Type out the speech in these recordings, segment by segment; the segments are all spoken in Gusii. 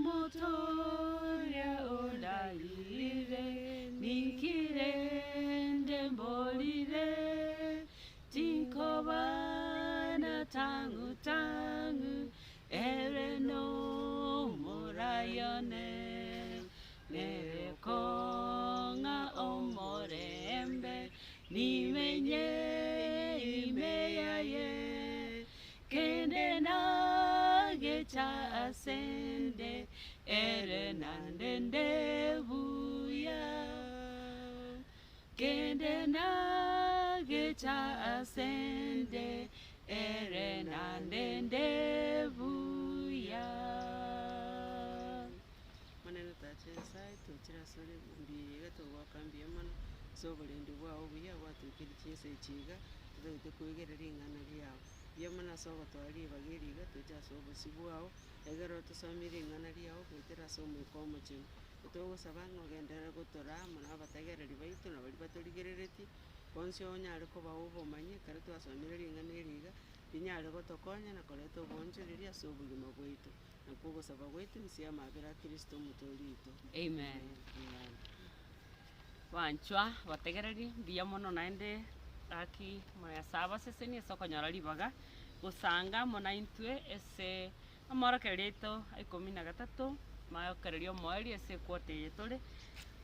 Omotoria ondarire, ninki rende mborire, tinkoba na tang'u tang'u, ere nomorai one, nere kong'a omorembe, nimenye ime yaye. Kende nagecha asende, ere nandende buya. Kende nagecha asende, ere nandende buya. Omonene Tata Nyasae, tochire asore mbuya iga togoaka mbuya mono, ase oborendi bwao obuya gwatoikeire chinsa echi iga, totagete koigera ring'ana riao. Mbuya mono ase ogotoa ribaga eri iga toche ase obosio bwao, egere otosomie ring'ana riao goetera ase Omoika Omochenu. Togosaba ng'a ogenderere gotoraa amo na abategereri baito na baria batorigereretie, bonsi onyare kobaa obomanyi ekero twasomire ring'ana eri iga, rinyare gotokonya na koreta oboonchoreria ase obogima bwaito. Nakwo ogosaba gwaito inse y'amabera a Kristo Omotoori oito. Amen. Amen. Banchwa bategereri mbuya mono naende gaki Nyasae abasesenie ase okonyora ribaga gosanga amo naintwe ase amorokererio aito a ikomi na gatato, amarokererio omoerio ase equarter eye tore,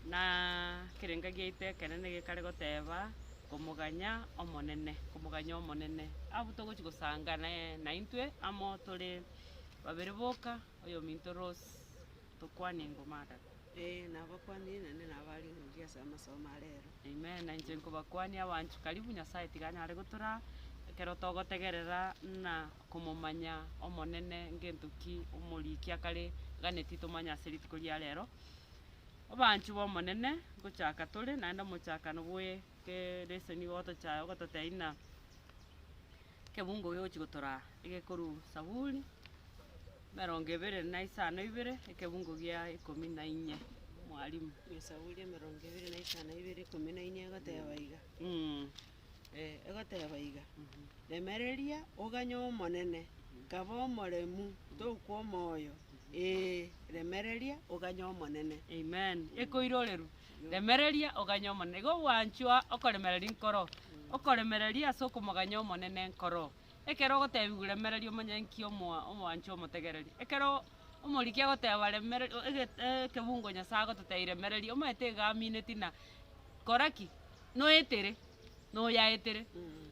na ekerenga giaito ekenene gekare goteba komoganya omonene, komoganya omonene. Abwo togochi gosanga naye naintwe amo tore babere boka, oyominto Rose tokwanie ngoma adaka. Ee, nabakwanire naende nabaringoria ase amasomo a rero. Amen, na inche nkobakwania abanchwa karibu Nyasaye tiga anyare gotoraa, ekero togotegerera ng'a komomanya Omonene ngento ki omoriki akare ganetie tomanye ase rituko ria rero. Abanchwa ba Omonene, ngochaka tore naende omochakano bwe ekeleseni ogotochaya ogototebia ng'a ekebungo gegochi gotoraa egekorwa Saburi. Emerongo ebere na isano ibere, ekebungo gia ikomi na inye, mwalimu. Esaburi emerongo ebere na isano ibere ikomi na inye egoteba iga, egoteba iga, Remereria oganye Omonene, kaba omoremu, tokwa omoyo, ee, remereria oganye Omonene. Amen. Ekoiroreru, remereria oganye Omonene. Igo ogwanchwa okoremereria nkoro, okoremereria ase okomoganya Omonene nkoro. Ekero ogotebiwa remereria omanye nki omoa omoanche omotegereri. Ekero omoriki agoteba remereria o ege ekebungo Nyasaye agototebia remereria, omanyete iga amineti na kora ki? Noetere, noyaetere.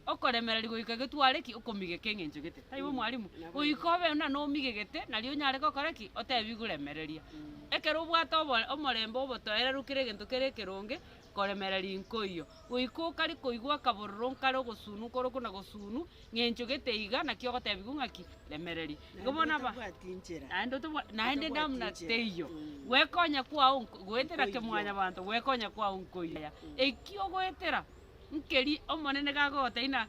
Okoremereria goika getware ki? Okomigeka eng'encho gete. Taibo mwalimu? Goika obe buna nomigegete nario onyare gokora ki? Otebiwe remereria. Ekero obwate obo omorembe obotoereru kera egento kere ekeronge, koremereria nkoiyo. Goika okare koigwa akabororo nkare ogosunu nkoro kona gosunu, ng'encho gete iga, naki ogotebiwa ng'aki? Remereria. Igo Naende bono aba otabwati nchera. naende otabwa naende Otabwati namna nchera. teiyo. Mm. Gwekonya kwao nko goetera Nkoiyo. kemwanyabanto, gwekonya kwao nkoiyo. Eki ogoetera, nkeri Omonene gagogotebia ng'a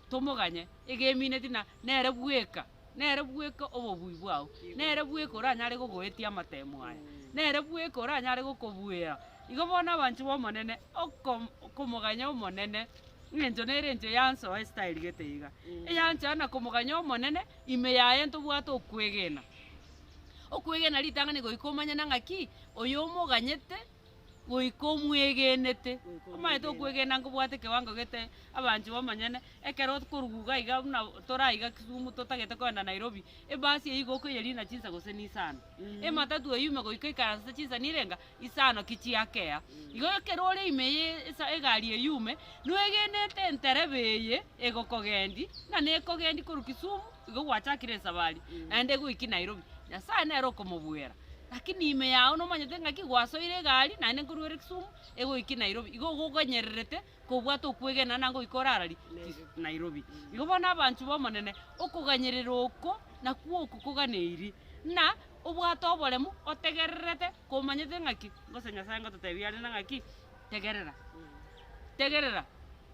tomoganye, egemineti ng'a nere bweka, nere bweka obobui bwao, nere bweka oranyare gogoetia amatemo aya, nere bweka oranyare gokobuera. Igo bono abanchwa b'Omonene, okom okomoganya Omonene, eng'encho nere enche yansoa estyle gete iga, eyancha na komoganya Omonene, ime yaye ntobwate okwegena. Okwegena ritang'ani goika omanyane ng'aki, oyo omoganyete. goika omwegenete. Goika Omanyete omwegenete. okwegena nkobwate ekewango gete, abanchwa b'omonyene, ekero okoruga iga buna tore aiga Kisumu totagete kogenda Nairobi, ebasi eywo igo okoyerina chinsa gose na isano, ematatu eywo ime goika oikaranse chinsa nirenga? Isano ki chiakea. Igo ekero ore ime ye esa egari eywo ime, noegenete entereba eye egokogendi, ng'a nekogendi korwa Kisumu, igo gwachakire esabari, naende egoikia Nairobi. Nyasaye nere okomobuera. Lakini ime yao nomanyete ng'aki gwasoire egari naende nkorwa ere Kisumu egoikia Nairobi, igo ogokonyererete kobwate okwegena na ngoika orararie Kis Nairobi. Igo bono abanchwa b'Omonene, okoganyerera oko nakwo oko koganeiri, ng'a obwate oboremu otegererete komanyete ng'aki, gose Nyasaye ngototebia are na ng'aki, tegerera, tegerera,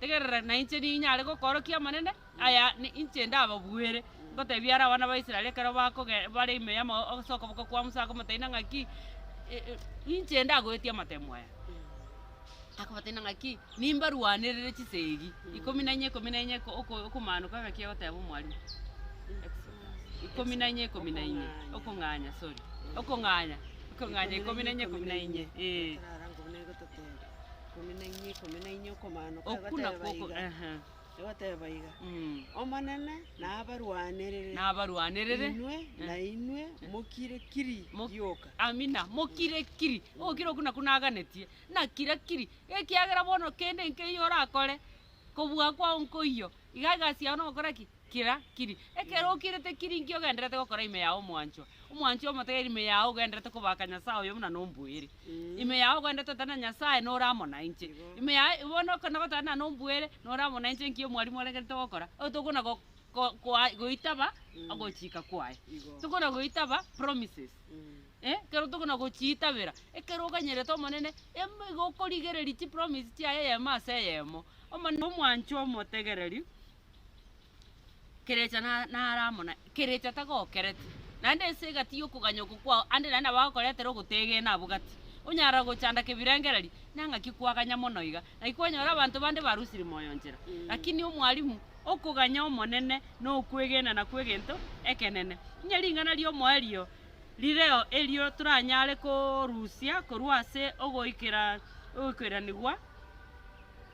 tegerera na inche ninyare gokorokia amanene aya ni inche ndababuere. Ngotebia are abana ba Israel ekero bakoge bare ime y'ama ase okoboko kwa Musa akomotebia ng'a ng'aki, inche ndagoetie amatemo aya. Akobatebia ng'a ng'aki, nimbarwanerere chisegi ikomi na inye ikomi na inye oko oko okomaanoka ng'aki agoteba omwalimu? Exodus, ikomi na inye ikomi na inye, okong'anya sorry. Okong'anya, okong'anya ikomi na inye, ikomi na inye, eh. Tarara nkobuna egototebia, ikomi na inye, ikomi na inye okomana Okwo nakwo egoteba oko iga, ehe. egoteba iga, Omonene nabarwanerere. Nabarwanerere. Inwe na inwe mokire kiri rioka. Amina, mokire kiri, ogokira okwo nakwo naganetie, nakira kiri, ekiagera bono kende nkeiyo orakore, kobua kwao nkoiyo, iga egasi yao nogokora ki? Kira kiri. Ekero okirete kiri nki ogendererete gokora ime yao omwanchwa? Omwanchwa omotegereri ime yao ogendererete kobaka Nyasae oyo buna nombuere. Ime yao ogendererete goteba na Nyasae nore amo nainche. Ime yaye bono ekero nagoteba ng'a nombuere, nore amo nainche nki omwalimu orengerete gokora? Oyo tokona go ko koa goitaba ogochika kwaye. Tokona goitaba promises. Ekero tokona gochiitabera, ekero oganyerete Omonene, ime igo okorigereria chipromise chiaye eyemo ase eyemo. Omonene omwanchwa omotegereri. Kerecha na nare amo naye, kerecha tagokereti. Naende ase egati y'okoganya oko kwao, ande naende nabo agokoretera ogotegena abwo gati. Onyara gochanda kebirengereri, na ng'aki kwaganya mono iga. Naki kwanyora abanto bande barusiri moyo nchera. Lakini omwalimu, okoganya Omonene na okwegena nakwo egento ekenene. Onye ring'ana ri'omoerio rireo erio toranyare korusia korwa ase ogoikera ogoikeranigwa,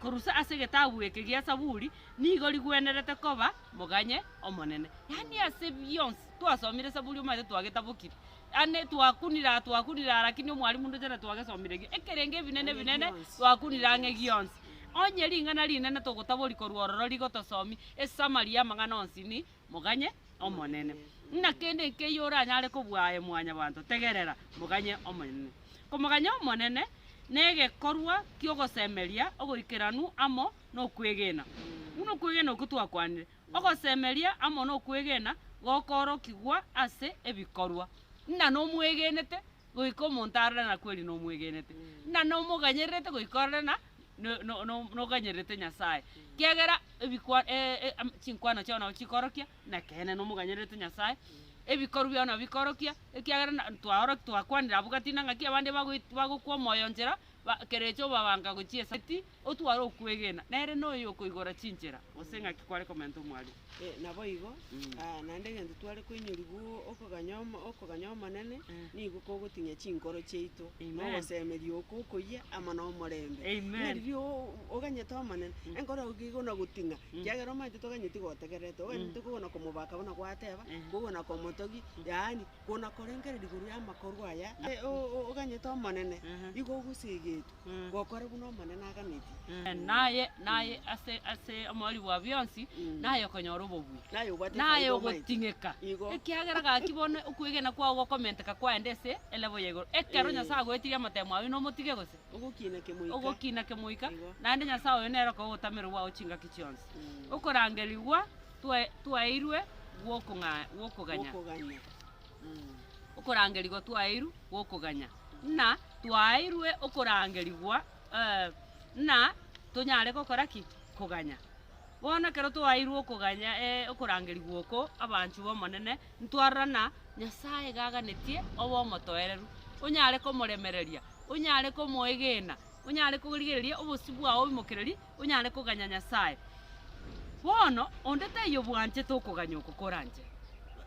korusa ase egetabu eke gia Saburi, nigo rigwenerete koba moganye Omonene. Yaani ase bionsi, twasomire Saburi omanyete twagetabokire, yaani twakunire aa twakunire aa lakini omwalimu ndoche na twagesomire ki, ekerenge ebinene ebinene twakunire ang'e gionsi. Onye ring'ana rinene togotabori korwa ororo rigotosomia, esummary y'amang'ana onsi ni moganye Omonene. Ng'a kende nkeiyo oranyare kobua aye mwanyabanto, tegerera, moganye Omonene. Komoganya Omonene negekorwa ki'ogosemeria ogoikeranu amo nokwegena. Buna okwegena okwo twakwanire, ogosemeria amo nokwegena gokoorokigwa ase ebikorwa. Ng'a nomwegenete goika omonto arore na kweri nomwegenete, ng'a nomoganyererete goika orore na no- no- noganyererete Nyasaye. Kiagera ebikwa chinkwana chiao nabo chikorokia na ekeene nomoganyererete Nyasaye, ebikorwa biao nabo bikorokia, ekiagera na twaoroki twakwanire abwo gati na ng'aki abande bagoit bagokwa omoyo nchera, ba kerecha obabanga gochia esati, otware okwegena, nere noyo okoigora chinchera, gose ng'aki kware komenta omwalimu. Naboigo, naende egento tware koinyorigwa okoganya omo okoganya Omonene, nigo kogoting'ia chinkoro chiaito, na ogosemeria oko okoyia amo na omorembe. Amen. Ng'a riria oganyete Omonene, enkoro yago kegona goting'a, ekiagera omanyete toganyeti gotegererete, oganyete kogona komobaka buna gwateba, kogona komotogia, yaani kona korengereria igoro y'amakorwa aya, oganyete Omonene, igo ogosegetwa. Gokora buna Omonene aganetie. Naye, naye ase ase omoerio bwa bionsi, naye okonyora obobui, Naye obwate naye efaida omaete. ogoting'eka. Igo. Ekiagera gaki bono okwegena kwao gokomenteka kwaenda ase elevel ya igoro. Ekero Eh. Nyasae agoetirie amatemo ayio nomotige gose? Ogokina kemoika. Ogokina kemoika, Igo. naende Nyasae oyo nere okoba ogotamerwa bwao chingaki chionsi. Okorangerigwa twae twaeirwe gwokong'a gwokoganya. Gwokoganya. Okorangerigwa twaeirwe gwokoganya. Ng'a twaeirwe okorangerigwa ng'a tonyare gokora ki? Koganya. Bono ekero twaeirwe okoganya okorangerigwa oko, abanchwa b'Omonene, ntwarora ng'a Nyasaye iga aganetie obe omotoereru, onyare komoremereria, onyare komoegena, onyare korigereria obosio bwao oimokererie, onyare koganya Nyasaye. Bono, onde taiyo bwanchete okoganya oko koranche.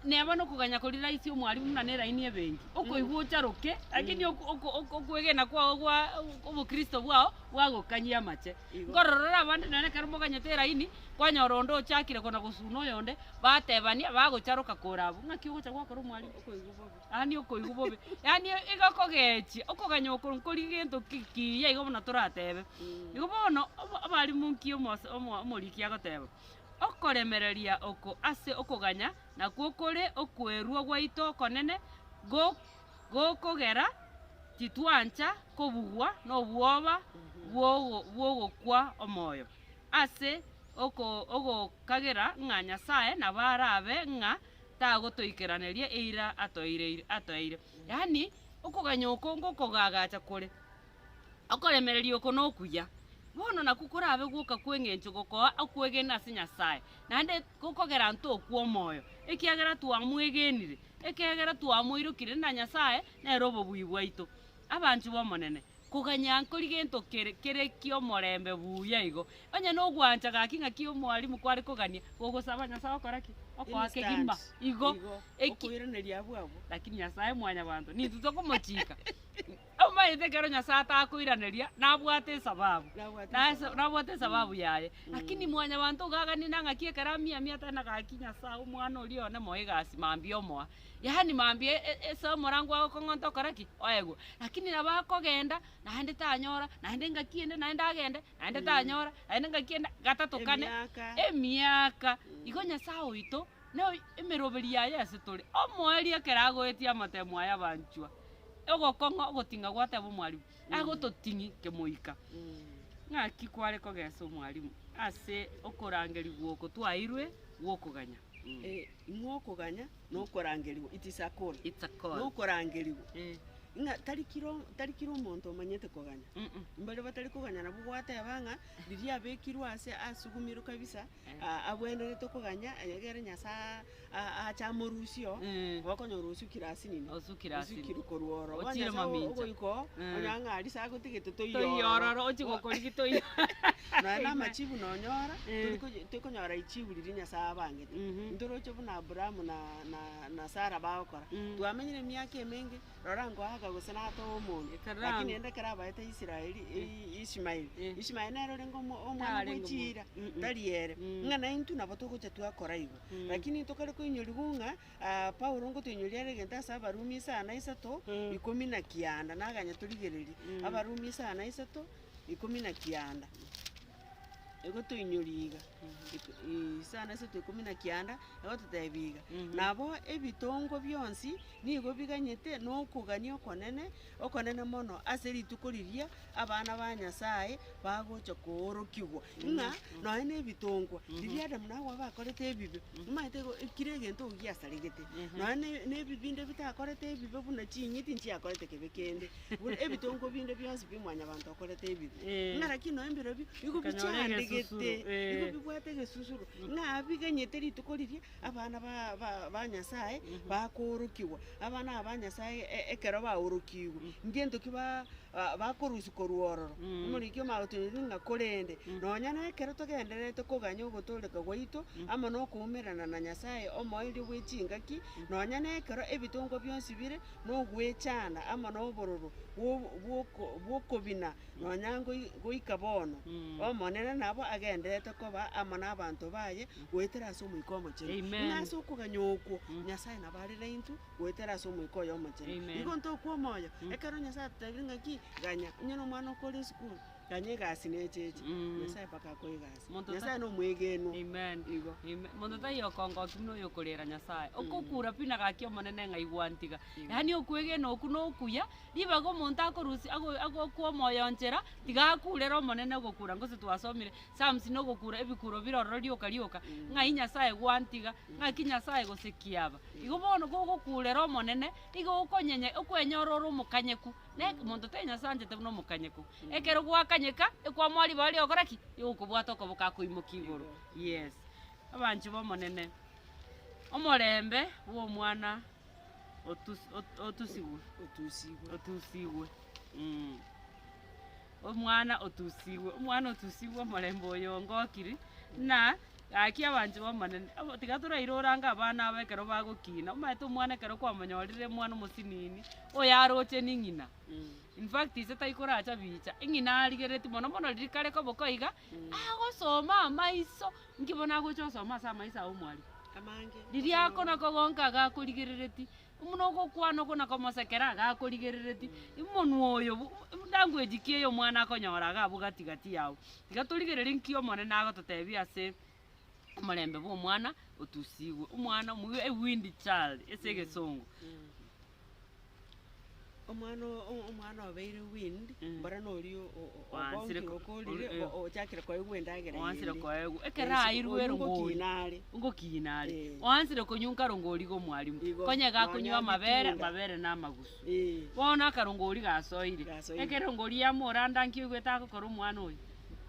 Neba nokoganya koria rahisi omwalimu buna neraini ebenki, okoigwa ocharoke, lakini oko oko oko okwegena kwao gwa obokristo bwao bwagokanyia amache. Igo. Nkorora ore abande nonye ekero moganyete eraini, kwanyora onde ochakire kona gosuna oyonde, batebania, bagocharoka kore abwo, ng'aki ogocha gwakora omwalimu? Okoigwa bobe. Yaani okoigwa bobe, yaani iga okogechia, okoganya oko nkori gento ki kiya igo buna toratebe. Igo bono, obo abalimu nki omos omo omoriki agoteba, okoremereria oko ase okoganya nakwo kore okwerua gwaito okonene, go gokogera titwancha kobugwa nobwoba bwogo bwogokwa omoyo, ase oko ogokagera ng'a Nyasaye nabo arabe ng'a tagotoikeraneria eira atoireire atoeire. Yaani, okoganya oko ngokogagacha kore, okoremereria oko nokuya. Bono nakwo korabe gwoka kw'eng'encho gokoa okwegena ase Nyasae, naende gokogera ntokwe omoyo, ekiagera twamwegenire, ekiagera twamoirokire na Nyasae nere obobui bwaito. Abanchwa b'Omonene, koganya nkori gento kere kere ki'omorembe buya igo. Onye nogwancha gaki ng'aki omwalimu kware kogania, gogosaba Nyasae okora ki? Okoa kegima, Instant. igo, Igo, eki okoiraneria abwo abwo. Lakini Nyasaye mwanyabanto, nintwe tokomochika. Omanyete ekero Nyasaye atakoiraneria, nabwate esababu, Nabwate nase esababu. nabwate esababu yaye. Lakini mwanyabanto iga aganie na ng'aki ekero amia amia atari na gaki Nyasaye omwana oria one moe egasi mambia omoa. Yaani mambia e- e- ase omorango agokong'onta okore ki? Oegwe. Lakini nabo akogenda, naende tanyora, naende engaki ende naende agende, naende tanyora, naende engaki ende gatato kane, Emiaka. emiaka. Igo Nyasaye oito, na emeroberi yaye ase tore, omoerio ekero agoetia amatemo aya abanchwa, ogokong'a ogoting'a gwateba omwalimu, agototing'i kemoika. Ng'aki kware kogesa omwalimu ase okorangerigwa oko twairwe gw'okoganya? Ing'o okoganya na okorangerigwa, it is a call. It's a call. Na okorangerigwa. Eh. Ng'a tari kiro tari kira omonto omanyete koganya. Mm. Mbare batari koganya nabwo gwateba ng'a riria abekirwe ase asugumirwe kabisa, Eh. abwenerete koganya egere Nyasaye aa ache amorusie oo, Eh. okonyora osukire asinini, Osukire asinini. osukire korwa ororo. Bono Ochire Nyasaye mamincha. ogoika oo, Eh. onye ng'a aria sagotigete toiyo Toiyo ororo. ororo, ochie gokorigi toiyo. Nonya na amachibu nonyora, Eh. tori konya tokonyora richibu riria Nyasaye abangete. Mhm. Ntoroche buna Abrahamu na na na Sarah bagokora. Mm. Twamenyire emiaka emenge, rora nkoaka gose natoa omonto, Ekero lakini ang- rende ekero abaete Israeli i- Ishmael, Eh. Ishmael nere orenge omo omwana Tarenge bwe mo- chiira, Mm, mm. tari ere. Mm. Ng'a naintwe nabo togocha twakora igo. Mm. Lakini tokare koinyoriwa ng'a Paulo ngotoinyoria are egento ase Abarumi isano isato, Mm. ikomi na kianda, naganya torigererie, Mm. Abarumi isano isato, ikomi na kianda, egotoinyoria iga, isano isato ikomi na kianda, egototebia iga, nabo ebitongo bionsi nigo biganyete na okogania okonene, okonene mono ase rituko riria abana ba Nyasaye bagocha koorokigwa, ng'a nonye na ebitongwa, riria Adamu na Hawa bakorete ebibe, omanyete igo kera egento giasaregete, nonye na na ebi binde bitakorete ebibe buna ching'iti nchiakorete kebe kende, buna ebitongwa binde bionsi pi mwanyabanto okorete ebibe. Ng'a lakini nonye mbirobio, nigo Okanyora egesusuro, bichandegete, nigo bibwate egesusuro, ng'a biganyete rituko riria abana ba ba ba Nyasaye bakoorokigwa, abana aba ba Nyasaye e- ekero baorokigwe, ngento ki ba bakorusia korwa ororo, omoriki omagotebia ng'a korende, nonya na ekero togendererete koganya ogotooreka gwaito, amo na okoumerana na Nyasaye omoerio bwe chingaki, nonya na ekero ebitongwa bionsi bire na ogwechanda amo na obororo bwo bwoko bwokobina nonya ngoi goika bono. Omonene nabo agendererete koba amo nabanto baye goetera ase Omoika Omochenu. Amen. Ng'a ase okoganya okwo, Nyasae nabo are naintwe goetera ase Omoika oye Omochenu. Amen. Igo ntokwa omoyo, ekero Nyasae atotebire ng'aki, ganya, onye na omwana okore esukuru, ganya egasi necheche, Nyasae mpaka akoe egasi. Monto ta- Nyasae nomwegenwa. Amen. Igo. Amen. Monto taiyo okongokia buna oyokorera Nyasae. Okokura pi na gaki Omonene ng'a igwantiga. Yaani okwegena okwo na okuya, ribaga omonto akorusia ago agokwa omoyo nchera, tiga akurere Omonene ogokura gose twasomire, Psalms na ogokura ebikuro bire ororo rioka rioka, ng'ai Nyasae gwantiga, ng'aki Nyasae gose kiaba. Igo bono gogokurera Omonene, igo okonyenya okwenyora ore omokanyeku, ne monto tari Nyasae anchete buna omokanyeku. Ekero gwakanyeka, ekwamoa ribaga riogokora ki? Rigokobwata okoboko akoimokia igoro, yes. Abanchwa b'Omonene, omorembe bwa omwana otus- ot- otusigwe, Otusigwe. otusigwe mh. Omwana otusigwe, omwana otusigwe omorembe oyo ongokiri, ng'a gaki abanchwa b'Omonene, abo tiga toraire orange abana aba ekero bagokina, omanyete omwana ekero kwamonyorire omwana omosinini, oyo aroche ning'ina. In fact ise taikoracha bicha, eng'ina arigereretie mono mono riria kare koboko iga, agosoma amaiso, nki bono agocha osoma ase amaiso ago omwalimu. Amange. Riria akona kogonka iga akorigereretie, buna ogokwana okona komosekera iga akorigereretie, omonwe oyo bu language ki eye omwana akonyora iga abwo gati gati yago. Tiga torigererie nki omonene agototebia ase omorembe bwa omwana otusigwe, omwana omoigwe a weaned child ase egesongo. Omwana o- omwana obeire weaned, mbora na oria o- o- Oansire ogonkire ko- okorire eh. o- ochakire koegwa endagera Oansire yende. koegwa, ekero Yes, airwe oywo erongori, ngokina are. ngokina are, Eh. oansire konywa nkarongori ga omwalimu, Igo, konya iga akonywa nonya amabere, amatunda. amabere na amagusu. Eh. Bono akarongori gasoire, Gasoire. ekero erongori yamoranda nki oigwete agokora omwana oyo?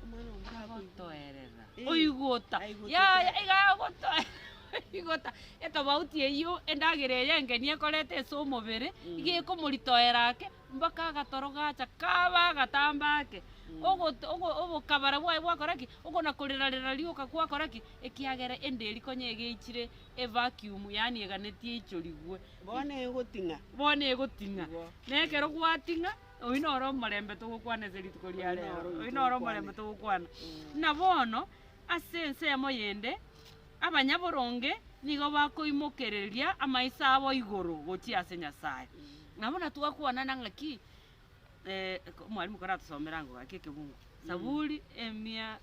Omwana oyo akoigwa. Agotoerera, Eh, oigota, aigotete. yaya iga agotoerera oigota, etobauti eywo endagera eye engeni ekoreta ase omobere, iga ekomoritoera ake. Mpaka agatoro gacha kaba agatamba ake, ogot ogo obokabara bwaye bwakora ki? Okona korera rera rioka gwakora ki? Ekiagera ende eria konya egeichire evacuum yaani eganetie eichorigwe. Bono egoting'a. Bono egoting'a. Igo. Na ekero gwating'a, oyio noro omorembe togokwana ase rituko ria Oyio rero, noro oyio noro omorembe togokwana. Buna bono, ase ensemo yende, abanyaboronge nigo bakoimokereria amaiso abo igoro gochia ase Nyasaye. Na buna twakwanana ng'aki, omwalimu koratosomere ango gaki ekebungo, Saburi emia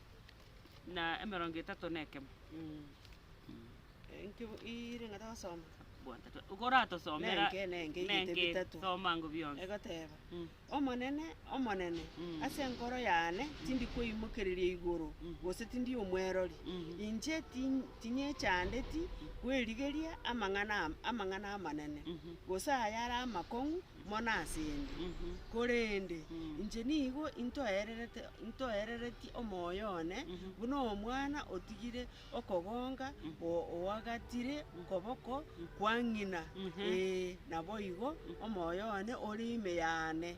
na emerongo etato na ekemo. Nki- ire ng'a togosoma? Bwata koratosomera Nenke, nenke, igete nenke, bitato. soma ango bionsi. Egoteba, Omonene, Omonene, ase enkoro yane tindi koimokereria igoro, gose tindi omwerori. Inche tin- tinyechandeti kwerigeria amang'ana am- amang'ana amanene, gose ayare amakong'u mono asende. Korende inche nigo intoererete intoereretie omoyo one buna omwana otigire okogonga oagatire koboko kwa ng'ina, ee, naboigo omoyo one ore ime yane.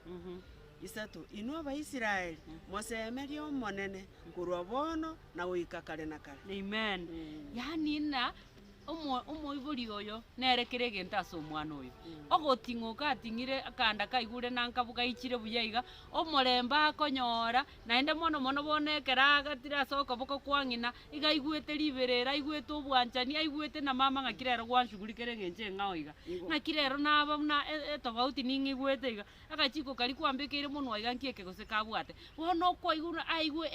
Isato, Inwe Abaisraeli, mosemerie Omonene korwa bono na goika kare na kare. Amen. Yaani ng'a omo omoibori oyo nere kera egento ase omwana oyo. Ogoting'oka ating'ire akanda kaigure na nkabu gaichire buya iga, omorembe akonyora, naende mono mono bono ekero agatire ase okoboko kwa ng'ina, iga aigwete riberera, aigwete obwanchani, aigwete na mama ng'aki rero gwanshughulikera eng'encho eng'ao iga, ng'aki rero naba buna etofauti ning'igwete iga, agachiko karia kwambekeire monwa iga nki eke gose kabwate. Bono okwaigwa buna aigwe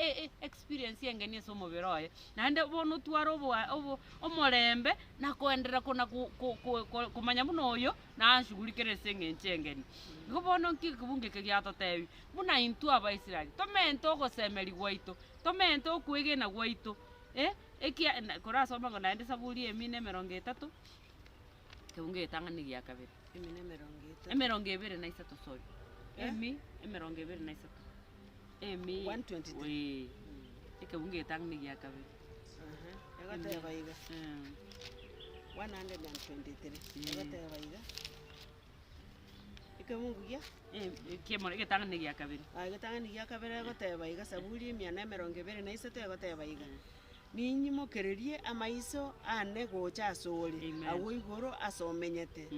experience engeni ase omobere oye, naende bono otware oboa obo omorembe, na koenderera kona ko- ko- ko komanya buna oyo, nanshughulikere ase eng'encho engeni. Igo bono nki ekebungo eke giatotebia, buna intwe Abaisraeli, tomente ogosemeria gwaito, Tomente okwegena gwaito, eh, ekia na korasome ng'a naende Saburi emia na emerongo etato, ekebungo egetang'ani gia kabere. Emi na emerongo etato. Emerongo ebere na isato sorry. Eh? Emi emerongo ebere na isato. Emi 123. eh, ekebungo egetang'ani gia kabere. Aha, egoteba iga. 123, egoteba iga. Ekebungu gia? Ekiamoro egetang'ani gia kabere. Aya egetang'ani gia kabere egoteba iga, Saburi emia na emerongo ebere na isato egoteba iga, Ninyimokererie amaiso aane gocha asore, Amen. agwo igoro ase omenyete.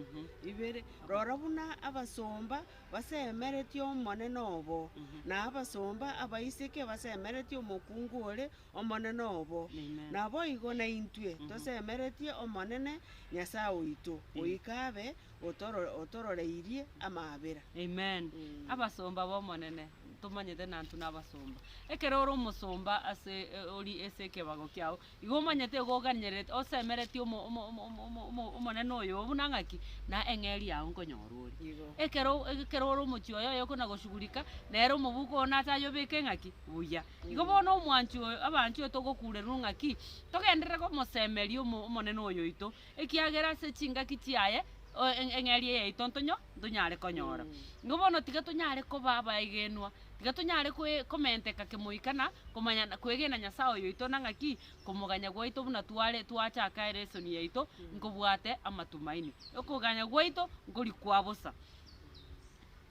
Ibere, rora buna abasomba basemeretie Omonene obo, na abasomba abaiseke basemeretie omokungu ore Omonene obo. Amen. Naboigo naintwe tosemeretie Omonene Nyasae oito, goika abe otoro otororeirie amaabera. Amen. Abasomba b'Omonene, tomanyete nantwe nabasomba. Ekero ore omosomba ase ori ase ekebago kiao, igo omanyete igo oganyerete osemeretie omo omo omo omo omo omo omonene oyo buna ng'aki, na eng'eria yao nkonyora ore. Igo. Ekero ekero ore omochie oye oye kona goshughulika, nere omobuko oo nache ayobeke ng'aki, buya. Igo bono omwanchi oyo abanchi oyo togokurerwa ng'aki, togenderere komosemeria omo omonene oyo oito, Ekiagera ase chingaki chiaye eng'eria yaito ntonyo ntonyare konyora. Igo bono tiga tonyare koba abaegenwa, tiga tonyare koe komenteka kemoika na komanya na kwegena Nyasae oyo oito na ng'aki, komoganya gwaito buna tware twachaka eresoni yaito, nkobwate amatumaini. Okoganya gwaito nkori kwa bosa.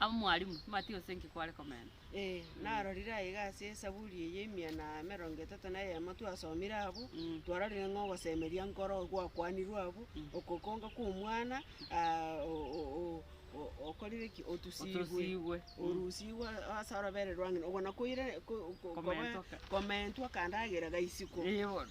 Omwalimu, omanyete gose nki kware komenta? Ee, narorire aiga ase esaburi eye emia na emerongo etato na eyemo twasomire abwo, twarorire ng'a ogosemeria nkoro gwakwanirwe abwo, okokonga kwa omwana okorire ki? Otusigwe. Otusigwe. Orusigwe ase orobere rwa ng'ina, ogo nakoire ko- ko- koba Komentwa ka- komentwa kandagera gaisiko. Ee bono.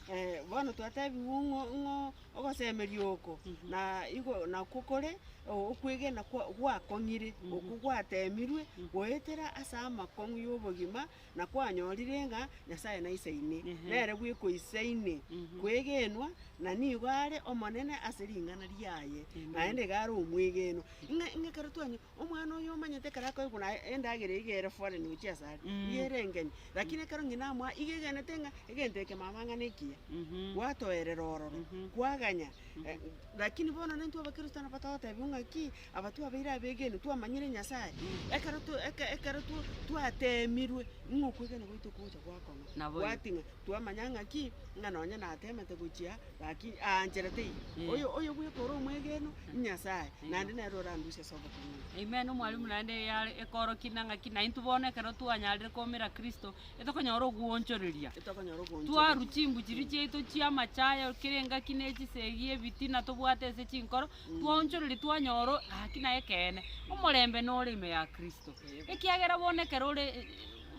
Bono twatebiwu ng'o ng'o ogosemeria oko, na igo nakwo kore okwegena kwa gwakong'ire, okwo gwatemirwe goetera ase amakong'u y'obogima, na kwanyorire ng'a Nyasaye naisaine, nere bwekoisaine kwegenwa, na nigo are omonene ase ring'ana riaye, naende iga are omwegenwa. Ng'a ng'a ekero twanywa omwana oyo omanyete ekero akoigwa na endagera iga ere foreign gochia ase are, iga ere engeni, lakini ekero ng'ina amoa iga egenete ng'a egento eke mama ng'a nekiya, gwatoerera ororo, kwaganya. Lakini bono nintwe abakristo nabo togotebiwa ng'aki, aba twabeire abegeni twamanyire Nyasaye, ekero to eke ekero two twatemirwe, ng'a okwegena gwaito kogocha gwakong'a, Nabo igo. gwating'a, twamanya ng'aki, ng'a nonye natemete gochia gaki aanchera teiyo. Oyo oyo bweka ore omwegenwa, Nyasaye, naende nere orandusie ase obokong'u obo. Amen, omwalimu naende yare ekorokia na ng'aki naintwe bono ekero twanyarire komera Kristo, etokonyora ogwoonchoreria. Etokonyora ogwoonchoreria. Twarwa chimbu chiria chiaito chi'amachaya kera engaki ne chisegi ebitina tobwate ase chinkoro, twaonchoreria twanyora gaki naye ekeene, omorembe nore ime ya Kristo. Ekiagera bono ekero ore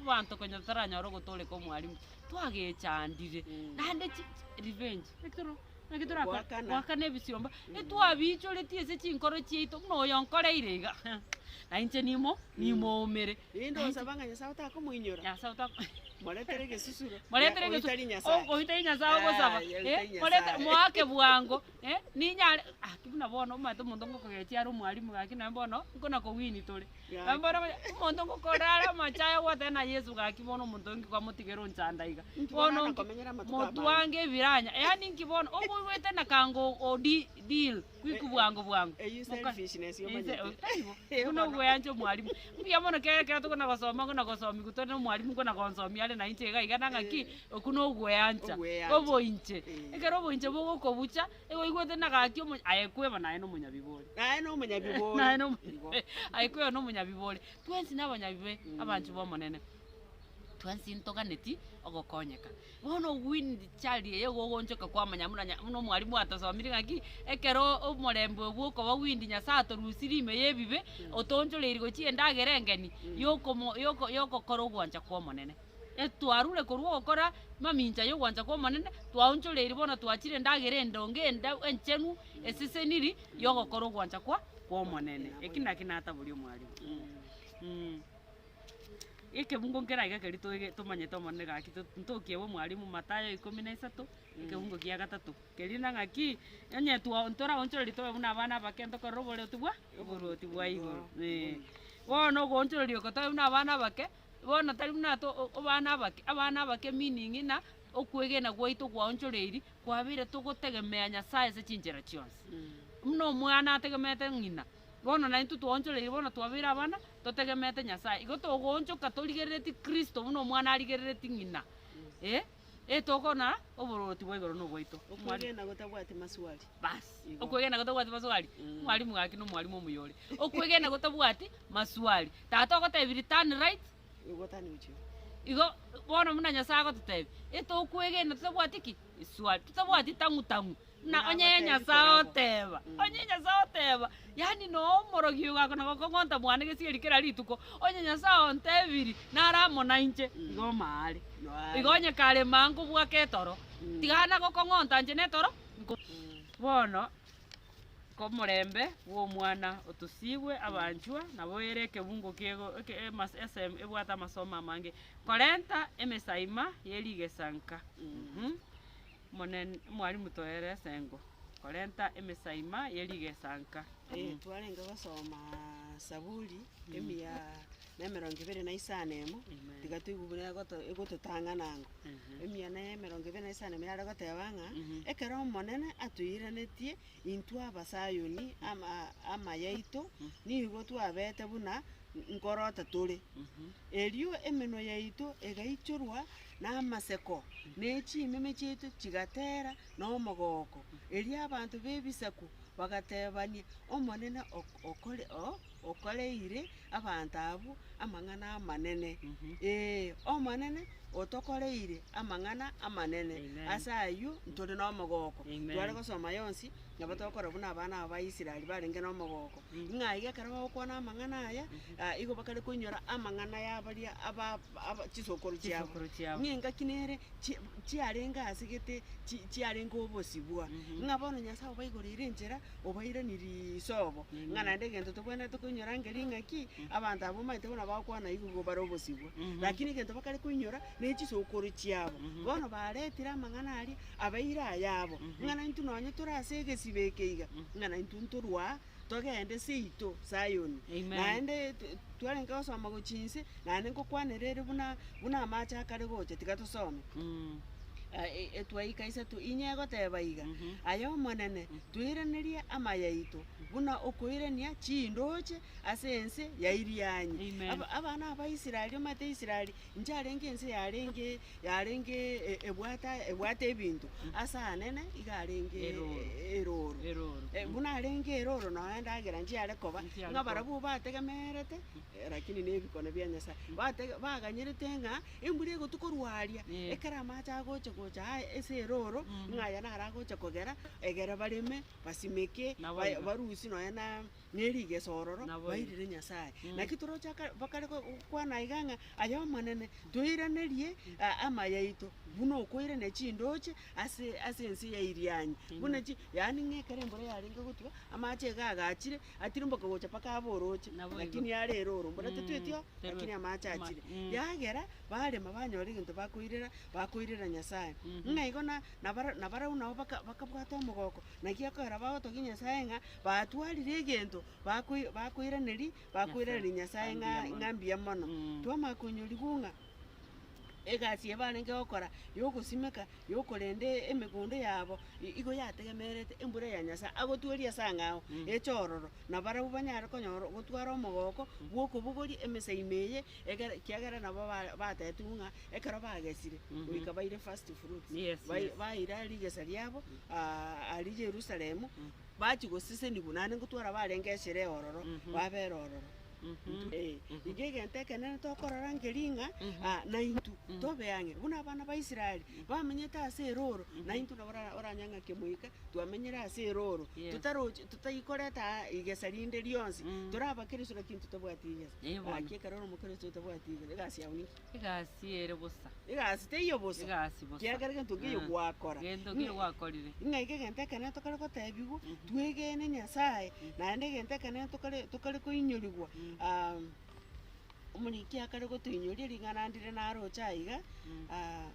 abanto konya totaranyora ogotooreka omwalimu, twagechandire, naende chi revenge, ekero naki torakore Goakana. goakana ebisiomba, etwabiichoretie ase chinkoro chiaito buna oyo onkoreire iga, na inche nimo nimoumere. Rende osaba ng'a Nyasae otakomoinyora, Nyasae otako moretere egesusuro, moretere oyio egesu tari Nyasae. oyio tari Nyasae ogosaba, Ah, oyio tari eh, morete Nyasae. moake bwango, eh, ninyare aki buna bono omanyete omonto ngokogechia are omwalimu gaki naye bono, nkona kowini tore. Gaki. Bono omonto ngokora are amachaye ogoteba na Yeso gaki bono omonto inki kwamotigera onchanda iga. Inki Bono bono nki nakomenyera amatuko amange. motwange ebiranya, yaani inki bono okoigwete na kango odi deal quick bwango bwango. Eyio Moka- selfishness Inse omanyete. taibo, Eh, buna bono. ogweancha omwalimu. Mbuya mono kere ekero tokona gosoma kona gosomigwa tore na omwalimu kona gonsomia are nainche iga iga na ng'aki, okwo na ogweancha, Ogweancha. oboinche. Eh. Ekero oboinche bogokobucha, igo oigwete na gaki omo aye kweba naye na omonyabibori. Naye na omonyabibori. Naye na omo Igo. aye kweba na omonyabibori. Twensi na abanyabibe, abanchwa b'Omonene. Twensi ntoganeti ogokonyeka. Bono owin chari eye gogonchoka kwamanya buna nya buna omwalimu atosomire ng'aki, ekero omorembe obwo okoba windi Nyasaye atorusirie ime ya ebibe, otoonchoreiri gochia endagera engeni, yokomo yoko yokokora ogwancha kwa Omonene. Etwarure korwa ogokora mamincha ya ogwancha kwa Omonene, twaonchoreiri bono twachire endagera endonge enda enchenu, eseseniri, ya ogokora ogwancha kwa kwa Omonene. Eki naki nataboria omwalimu mh. Ekebungo nkere aiga keria toige tomanyete Omonene gaki to ntokiegwa omwalimu Mathayo ikomi na isato, ekebungo kia gatato. Keria na ng'aki, onye twa ntoraonchoreria tobe buna abana abake ntokorere oboroti bwa oborwoti bwa igoro eh. Bono ogoonchoreria oko tobe buna abana abake, bono tari buna to o abana abake, abana abake meaning ng'a okwegena gwaito gwaonchoreiri, kwabeire togotegemea Nyasaye ase chinchera chionsi. Buna omwana ategemeete ng'ina. Bono naintwe twaonchoreire bono twabeire abana, totegemeete Nyasae. Igo togoonchoka torigerereti Kristo buna omwana arigerereti ng'ina, eh, etokona oborwoti bwa igoro nobwaito. Omwalimu. Okwegena gotabwati maswali. Bas, Igo. okwegena gotabwati maswali, Mm. omwalimu gaki na omwalimu omuya ore. Okwegena gotabwati maswali, tata ogotebirie turn right, Igo tani gochia. igo bono buna Nyasae agototebia, etokwegena totabwati ki? Eswali, totabwati tang'u tang'u. Buna onye Nagotebi Nyasae koragwa. oteba, onye Nyasae oteba, yaani noo omorogi oyo gakona gokong'onta mwane gesieri kera rituko, onye Nyasae ontebiri, nare amo nainche, igo omaare. Noare. Igo onye kare maa nkobwaka etoro, tiga nagokong'onta inche na etoro, nko bono, komorembe bwa omwana otosigwe abanchwa, nabo ere ekebungo kiego eke emas esem ebwate amasomo amange, korenta emesaima ye rigesa nka mh. Omonene, omwalimu toere esengo, korenta emesaima ye rigesa nka. Eh, twarenge gosoma Saburi emiya na emerongo ebere na isano emo, Amen. tiga toigwe buna egoto egototang'ana ango. Emiya na emerongo ebere na isano emo yare goteba ng'a, ekero Omonene atoiranetie intwe Abasayuni ama amayaito, nigo twabete buna nkorota tore. Erio emenwa yaito egaichorwa namaseko, ne chimeme chiaito chigatera nomogooko. Erio abanto b'ebisaku bagatebania, Omonene okore okoreire abanto abwo amang'ana amanene. Ee, Omonene otokoreire amang'ana amanene, Amen. ase ayio ntore nomogooko. Amen. Tware gosoma yonsi, nabo tokora buna abana aba ba Israel barenge nomogooko. Ng'a iga ekero bagokwana amang'ana aya, igo bakare koinyora amang'ana ya baria aba aba chisokoro chiabo. Chisokoro chiabo. Ng'a engaki nere chi chiarenge ase gete chi chiarenge obosibwa, ng'a bono Nyasaye obaigoreire enchera, obairaniri isobo. Ng'a naende egento tobwenerete koinyora nkeri ng'aki, abanto abwo omanyete buna bagokwana igo igo bare obosibwa. Lakini egento bakare koinyora, ne chisokoro chiabo. Bono baretire amang'ana aria, abaire ayabo, ng'a naintwe nonye tore ase egesibo eke iga, ng'a naintwe ntorwa aa. Togende seito Sayoni. Amen. Naende twarenge gosoma gochia inse, naende nkokwanera ere buna buna amache akare gocha, tiga tosome. Etwaika isato inye egoteba iga, Aye Omonene, toiranerie amaya aito, buna okoirania chindooche ase ense ya Irianyi. Amen. Aba- Abana aba Israeli, omanyete Israeli, inche arenge ense yarenge yarenge e- ebwate ebwate ebinto, ase anene iga arenge Eroro. eroro. Eroro. Buna arenge eroro nonya endagera nchiare koba, Nchiare ng'a koba. barabwo bategemerete, lakini na ebikono bia Nyasaye, batege baganyerete ng'a. Embura egotukorwa aria, Eh. ekero amache agocha gocha aa ase eroro, ng'a aya naro agocha kogera, egere bareme, basimeke, Nabo ba- igo. barusie nonya na na erigesa ororo, Nabo igo. bairere Nyasaye. Mm. Naki toroche aka bakare go gokwana iga ng'a aye Omonene, toiranerie a- amaya aito, buna okoirania chindoche ase ase ense ya Irianyi. Buna chi yaani ng'a ekero embura yarenge gotwa, amache iga agachire, Atirimboka gocha mpaka abe orooche, Naboigo. lakini are eroro, mbora Mm, tetweti oo, terweti. lakini amache Ama- achire. mm. Yagera, barema banyora egento bakoirera, bakoirera Nyasaye. Mhm. Ng'a igo na nabara nabarabwo nabo baka bakabwata omogoko, naki ekogera bagotogia Nyasaye ng'a, batwarire egento bakoi bakoiraneria bakoiraneria Nyasaye ng'a ng'a mbuya mono. Mm. Twamanya koinyorigwa ng'a. Egasi eye barenge gokora yogosimeka, yokorenda emegondo yabo, igo yategemerete embura ya Nyasae agotweria ase ang'ao, eche ororo, na barabwo banyare konyora gotwara omogoko bw'okobogoria emesaima eye, egere ekiagera nabo ba batebiwu ng'a ekero bagesire, goika baire first fruits, Yes, bai yes. baira rigesa riabo aria Yerusalemu, bachia gosesenigwa naende ngotwara barenge esherehe ororo, babera ororo. Eh, iga egento ekenene tokorora nkeri ng'a ah, naintwe tobe ang'e buna abana ba Israeli bamenyete ase eroro, naintwe nabo ora oranye ng'a kemoika twamenyire ase eroro, Yes. totarochi totaikoreta aa igesa rinde rionsi, tore abakristo lakini totabwati igesa. Eh, bono. Gaki ekero ore omokristo otabwati igesa, egasi yago ninki? Egasi ere bosa. Egasi teiyo bosa. Egasi bosa. Kiagera gento nkeiyo Mm. gwakora. Gento nkeiyo gwakorire. Ng'a iga egento ekenene tokare gotebiwa, twegene Nyasaye, naende egento ekenene tokare tokare koinyorigwa, omoriki akare gotoinyoria ring'ana ndire naroche aiga,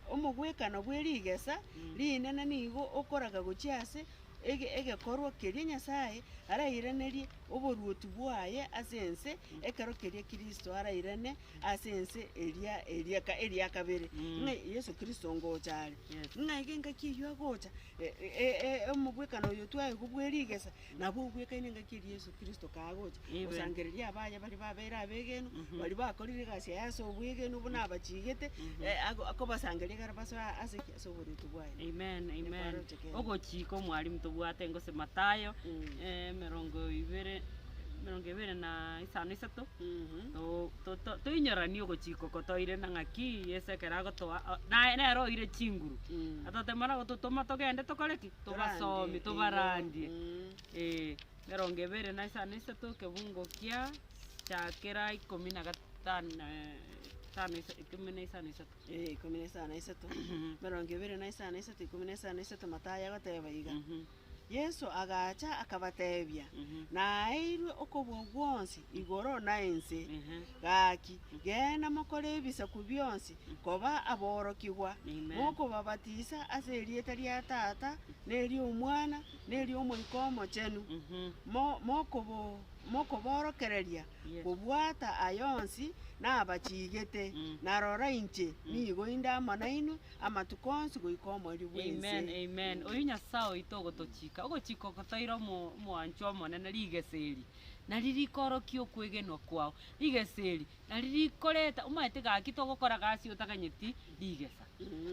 omogwekano bwe rigesa, rinene nigo okoraga gochia ase ege egekorwa keria Nyasaye arairanerie oboruoti bwaye ase ense, ekero keria Kristo arairane ase ense eria eria ka eria kabere, ng'a Yeso Kristo ngocha are. Yes. Ng'a iga engaki eyio agocha, e- e- e- omobwekano oyo twaigwa bwe rigesa, nabo obwekaine engaki eria Yeso Kristo kagocha, Amen. gosangereria abaye baria babeire abegenwa, baria bakorire egasi yaye ase obwegenwa buna abachigete, ago akobasangereria ekero basoa ase ki? Ase oboruoti bwaye. Amen, amen. Ekwaroche kende. Ogochika omwalimu tobwate ngose Mathayo, Mm. emerongo ibere, emerongo ebere na isano isato, Mhm. to- to- to- toinyoranie ogochika oko toire na ng'aki Yeso ekero agotoa o- naye nere oire chinguru, Mm. atotema na gototoma togende tokore ki? Tobasomi, Torandie, tobarandie. igo, mm. Eh, emerongo ebere na isano isato ekebungo kia chakera ikomi na gatano tano isa ikomi na isano isato. Eh, ikomi na isano na isato, emerongo ebere na isano na isato, ikomi na isano na isato, Mathayo agoteba iga, Yeso agacha akabatebia, Naeirwe okobua gwonsi igoro na ense. Gaki, genda mokore ebisaku bionsi koba aborokigwa, Amen. mokobabatisa ase erieta ria Tata, na eri'Omwana, na eri'Omoika Omochenu, mo- mokobo mokoborokereria Yes. kobwata aya onsi nabachigete, na rora inche nigo inde amo nainwe amatuko onsi goika omoerio bw'ense. Amen, amen. Oyio Nyasae oito ogotochika, ogochika oko toire omo omwanchwa omonene rigesa eri, nari rikorokia okwegenwa kwao, rigesa eri nari rikoreta omanyete gaki togokora gasi otaganyeti rigesa.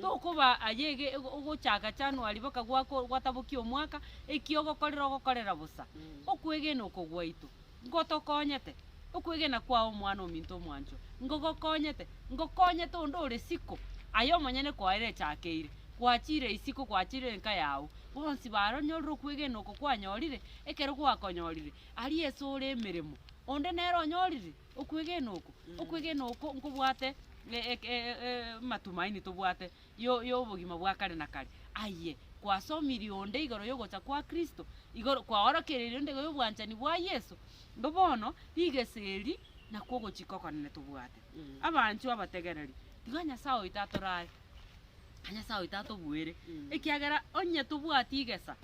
Tokoba aye ege ogochaka January mpaka gwako gwatabokia omwaka, eki ogokorera ogokorera bosa. Okwegena oko gwaito, ngotokonyete, okwegena kwao omwana ominto omwanchwa, ngogokonyete, ngokonyete onde ore isiko, aye omonyene kwaere echakeire, gwachire isiko gwachire enka yago, bonsi baronyorire okwegena oko kwanyorire, ekero gwakonyorire, aria ase ore emeremo, onde nere onyorire okwegena oko, okwegena oko nkobwate amatumaini tobwate yo yobogima bwa kare na kare. Aye kwasomirie onde igoro yogocha kwa Kristo, igoro kwaorokereirie onde igoro yobwanchani bwa Yeso, igo bono rigesa eri nakwo ogochika okonene tobwate. Abanchwa abategereri, tiga Nyasaye oito atorae, Nyasaye oito atobuere, ekiagera onye tobwati igesa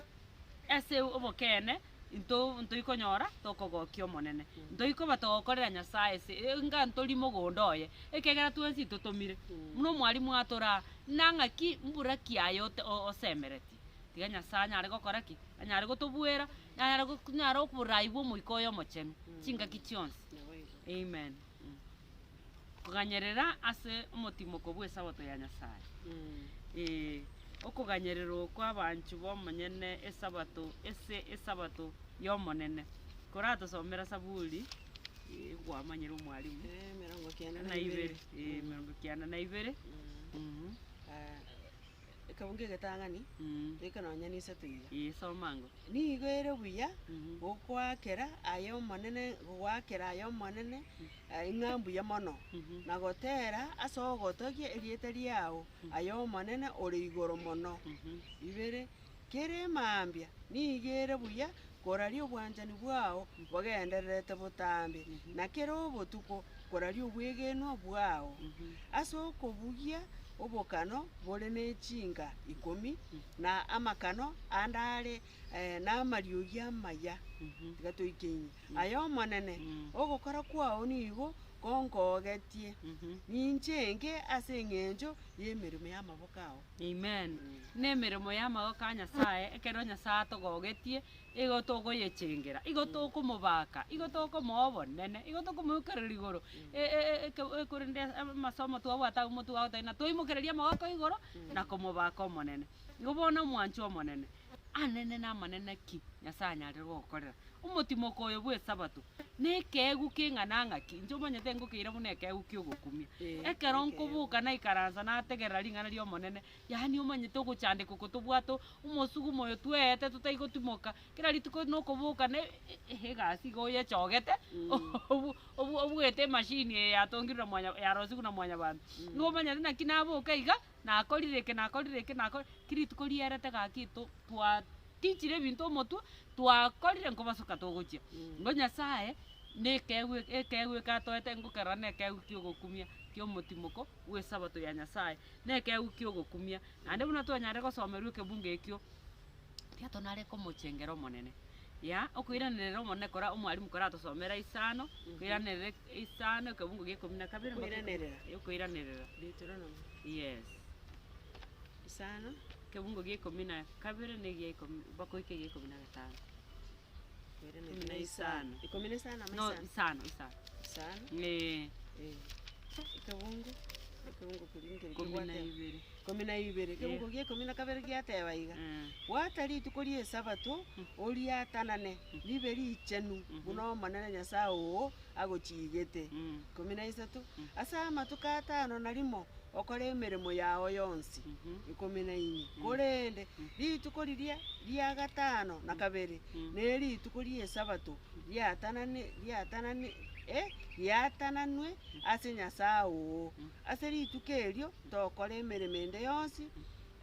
ase obokeene. Into ntoikonyora tokogokia Omonene, ntoikoba togokorera Nyasae ase enga ntori mogondo oye, ekiagera twensi totomire. Buna omwalimu atoraa, na ng'aki mbura ki aye ote osemeretie? Tiga Nyasae anyare gokora ki? Anyare gotobuera, anyare gokonyara oborai bwa Omoika oye Omochenu chingaki chionsi. Amen. Koganyerera ase omotimoko bw'esabato ya Nyasae. Ee, okoganyerera okwo abanchwa b'omonyene esabato ase esabato y'Omonene. Koratosomera Saburi, eh, kwamanyire omwalimu. Emerongo kianda Na na ibere, ibere. eh, emerongo kianda na ibere. Ekebungo egetang'ani, toike nonya na isato iga. Ee, soma ango. Nigo ere buya gokoakera aye Omonene goakera aye Omonene ng'a mbuya mono, na gotera ase ogotogia erieta riao aye Omonene ore igoro mono. Ibere, kera emambia nigo ere buya koraria obwanchani bwao bogendererete botambe, na kera obotuko koraria obwegenwa bwao. Ase okobugia obokano bore ne chinga ikomi, na amakano ande are namariogi amaya. Tiga toike inye. Aye Omonene, ogokora kwao nigo konkogetie, ninchenge ase eng'encho y'emeremo y'amaboko ao. Amen. Nemeremo y'amaboko a Nyasae, ekero Nyasae atogogetie, igo togoyechengera, igo tokomobaka, igo tokomoa obonene, igo tokomoikereria igoro, korende amasomo twabwate abwo motwe agoteba ng'a toimokererie amaboko igoro, na komobaka omonene. Igo bono omwanchwa omonene, anene na amanene ki Nyasae anyarire gogokorera? Omotimoko oyo bw'esabato, nekeegwa keng'ana ng'aki, inche omanyete ngokeira buna ekeegwa kia ogokumia. Ekero nkoboka naikaransa nategerera ring'ana ri'Omonene, yaani omanyete ogochandeka oko tobwate omosugumo oyo tweete totai gotimoka, kera rituko nokoboka na egasi iga oyechogete, obu obu obuete emashini eye yatongirwe na mwanya yarosiwu na mwanyabanto. Nigo omanyete naki naboka iga, nakorire eke nakorire eke nakorire, ki rituko rierete gaki to twatichire ebinto omotwe, twakorire nkobasoka togochia. Igo Nyasaye, na ekeegwa ekeegwa eke atoete ngokerora na ekeegwa kia ogokumia kia omotimoko bwa esabato ya Nyasaye, na ekeegwa kia ogokumia. Naende buna twanyarire gosomerwa ekebungo ekio, tiga tonare komochengera Omonene, ya, okoiranerera Omonene kora omwalimu koratosomera isano, koiranerera isano ekebungo gia ikomi na kabere mpaka ikomi- Okoiranerera. okoiranerera, Deuteronomy. yes. Isano. Ekebungo gia ikomi na kabere na egia ikomi mpaka oike egia ikomi na gatano. Ikomi na isano. Ikomi na isano ama No, isano? isano, isano. Isano. Eh. Eh. Ekebungo, ekebungo keria nkeri Ikomi na kebwate ibere. ikomi na ibere. Ekebungo gia ikomi na kabere giateba iga, Bwata rituko ri'Esabato, oriatanane, ribe richenu, buna Omonene Nyasae oo agochiigete. Ikomi na isato, Ase amatuko atano na rimo okore emeremo yao yonsi. Ikomi na inye, korende rituko riria ria gatano na kabere nerituko ri'Esabato riatanane riatanane eh, riatananwe ase Nyasae oo. Ase rituko erio tokora emeremo ende yonsi,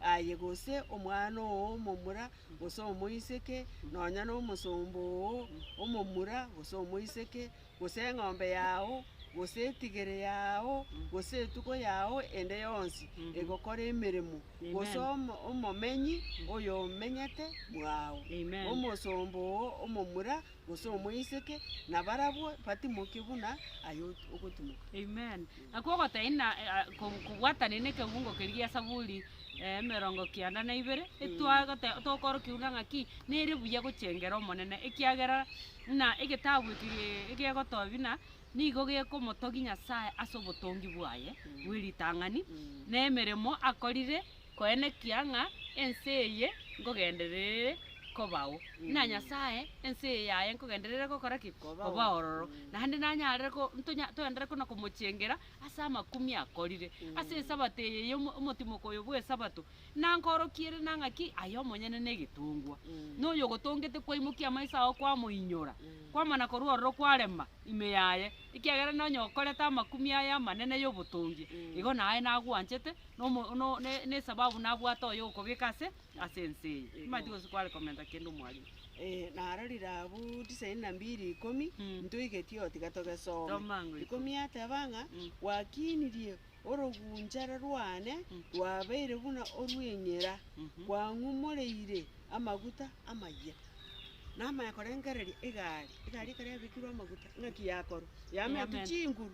aye gose omwana oo omomura, gose omoiseke, nonya nomosomba oo omomura gose omoiseke, gose eng'ombe yao, gose etigere yao, gose etugo yao ende yonsi egokora emeremo, gose Amen. omo omomenyi oyomenyete mwao, Amen. omosomba oo omomura gose omoiseke, nabarabwo batimoke buna aye ogotimoka. Amen. Nakwo ogotebia ng'a kobwatania na ekebungo keria gia Saburi emerongo kianda na ibere, etwagote tokorokia buna ng'aki, nere buya gochengera Omonene, ekiagera buna egetabu eke egegotobia buna, nigo gekomotogia Nyasaye ase obotongi bwaye bwe ritang'ani, na emeremo akorire koenekia ng'a ense eye nkogenderere kobao. Buna Nyasaye, ense eye yaye nkogenderere gokora ki? Koba ororo. Naende nanyarire ko ntonya toenderere kona komochengera ase amakumia akorire, ase esabato eye ya omo omotimoko oyo bwa esabato, nankorokie ere na ng'aki aye omonyene na egetongwa, na oyogotongete kwaimokia amaiso ao kwamoinyora, kwamana korwa ororo kwarema ime yaye, ekiagera nonye okorete amakumia aya amanene ya obotongi, igo naye nagwanchete, na omo no ne na esababu nabwate oyo okobeka ase ase ense eye. Timanyeti gose kware komenta kende omwalimu. Narorire abwo tisaini na mbili ikomi, ntoigeti oo tiga togesome. Soma ng'o ikomi. Ikomi ateba ng'a, gwakinirie orogunchara rwane rwabeire buna orw'eng'era, kwang'umoreire amaguta amayia. Namanya korengereria egari, egari ekero yabekirwe amaguta, ng'aki yakorwa? Yamentwa chinguru.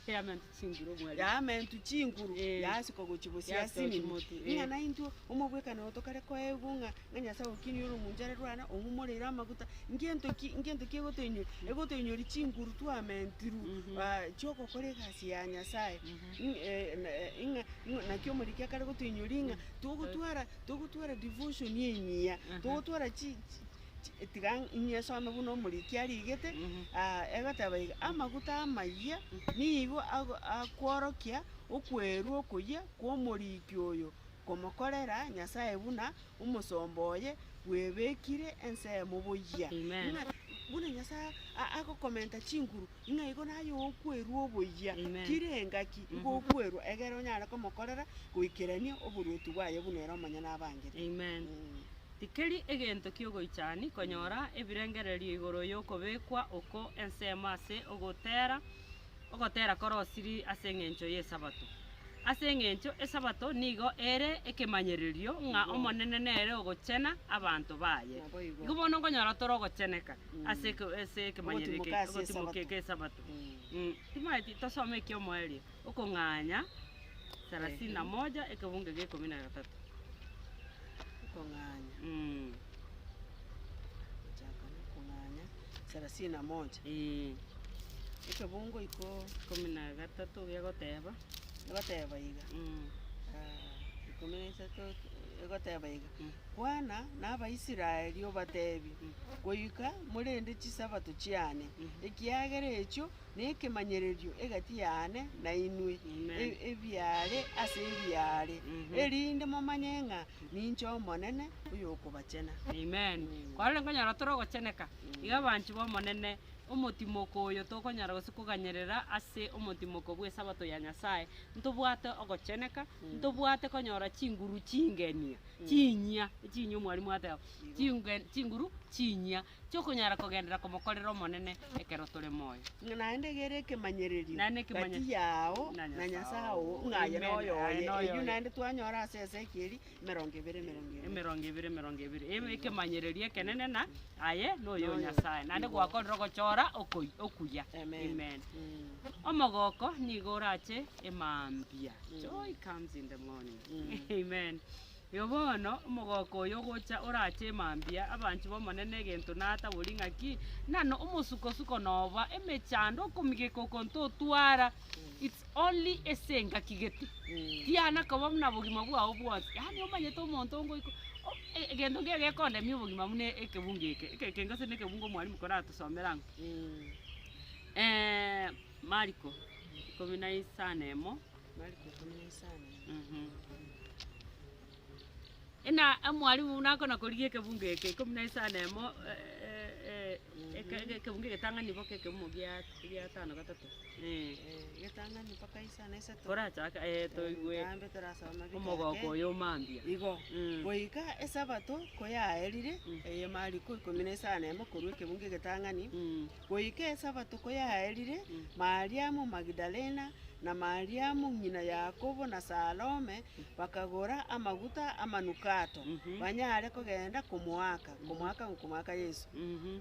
Yamentwa chinguru omwalimu. Yamentwa chinguru, Eh. yasukwa gochia bosio Yasukwa gochia asinini. motwe, eh. Ng'a naintwe, omobwekano oyo tokare koegwa ng'a, ng'a Nyasaye okinie ore omonchare rwane, ong'umoreire amaguta, ngento ki ngento ki egotoinyori, egotoinyori chinguru twamentirwe chiogokora egasi ya Nyasaye. Ng'a ng'a naki omoriki akare gotoinyori ng'a, togotwara togotwara devotion engiya, togotwara chi chi chi tiga inyesome buna omoriki arigete, egoteba iga, amaguta amayia nigo ago akworokia okwerwa okoyia kwa omoriki oyo komokorera Nyasaye buna omosomba oye bwebekire ensemo boyia. Amen. Ng'a buna Nyasaye a- agokomenta chinguru, ng'a igo naye okwerwa oboyia, Amen. kera engaki igo okwerwa egere onyare komokorera goikerania oboruoti bwaye buna ere omonyene abangete. Amen. Mm. Tikeri egento ki'ogoichani konyora ebirengererio igoro y'okobekwa oko ensemo ase ogotera, ogotera korosiri ase engencho y'Esabato. Ase engencho Esabato nigo ere ekemanyererio ng'a Omonene nere ogochena abanto baye. Naboigo. Igo bono nkonyora tore ogocheneka ase eke ase ekemanyererio eke Ogotimoka ase ogotimoka Esabato. eke Esabato. Timanyeti tosome ekiomoerio, okong'anya thelathini na moja ekebungo gia ikomi na gatato. Okong'anya. Gochaka na okong'anya thelathini na moja. Ekebungo iko Ikomi na gatato gegoteba. Egoteba iga, ikomi na isato egoteba iga, Kwana na Abaisraeli obateebie, Goika morende chisabato chiane, ekiagera echio nekemanyererio egati yane nainwe, ebiaare ase ebiaare, erinde momanye ng'a ninche Omonene oyokobachena. Amen. Kwarenge nkonyora tore ogocheneka, iga abanchi b'Omonene Omotimoko oyo tokonyara gose koganyerera ase omotimoko bw'Esabato ya Nyasae, ntobwate ogocheneka, ntobwate konyora chinguru chingenia, chinyia, echinyia omwalimu ateba, chinge chinguru chinyia, chiokonyara kogenderera komokorera Omonene ekero tore moyo. Ng'a naende egere ekemanyererio Naende ekemanye- gati yao na na Nyasae Nyasae oo. oo, ng'a aye Amen. noyo Aye oye. noyo Eyio oye. naende twanyora ase Ezekieli emerongo ebere emerongo ebere. Emerongo ebere emerongo ebere. Ebe ekemanyererio ekenene na aye noyo Noyo. Nyasae, naende Igo. gwakorire ogochora okoi okuya. Amen. Amen. Mm. Omogoko nigo orache emambia. Joy comes in the morning. Amen. Igo bono, omogoko oyo ogocha orache emambia, abanchi b'Omonene egento natabori ng'aki, nano omosukosuko noba, emechando, okomigeka oko ntotwara, it's only ase engaki gete. Tiana koba buna bogima bwao bwonsi, yaani omanyete omonto ngoika o- e- egento nkere gekondemia obogima buna ekebungo eke, eke eke gose na ekebungo omwalimu koratosomera ang'o. Mariko, ikomi na isano emo. Mariko ikomi na isano emo. Ina omwalimu buna akona korigia ekebungo eke ikomi na isano emo ekebungo egetang'ani boka ekemo gia gia tano gatato eh. Egetang'ani mpaka isano isato. Torachake eh toigwe Tambe torasoma bike omogoko ake. oyo mambia. Igo, goika esabato koyaerire, eye Mariko ikomi na isano emo korwa ekebungo egetang'ani, Goika esabato koyaerire, Mariamu Magidalena, na Mariamu ng'ina Yakobo, na Salome bakagora amaguta amanukato, banyare kogenda komoaka, komoaka ng'o? Komoaka Yeso.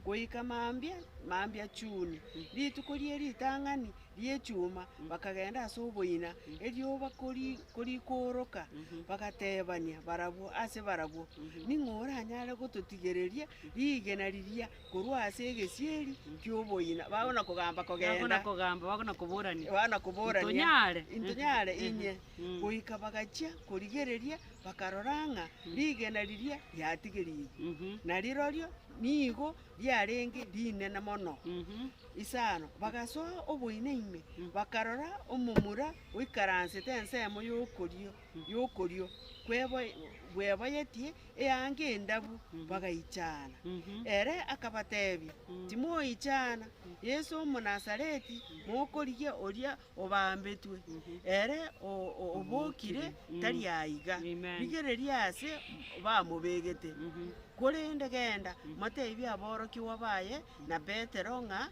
Goika mambia, mambia chuni, rituko rie ritang'ani ri'echuma, bakagenda ase oboina, erioba kori korikooroka, bagatebania barabwo ase barabwo, Ning'o oranyare gototigereria rigena riria korwa ase egesieri ki'oboina? Bagona kogamba Bagona kogenda. kogamba, bagona koborania. Bagona koborania. Intonyare. Intonyare inye. Goika bagachia korigereria, bakarora ng'a rigena riria riatigerigwe, na rirorio nigo riarenge rinene mono. Isano, bagasoa oboina ime, bakarora omomura oikaransete ensemo y'okorio y'okorio bweboyetie eanga endabu, bagaichana. Ere akabatebia, Timoichana, Yeso Omonasareti mokorigia oria obambetwe, ere obokire tari aiga, rigereria aase bamobegete. Korende genda, motebie aborokigwa baye na Petero ng'a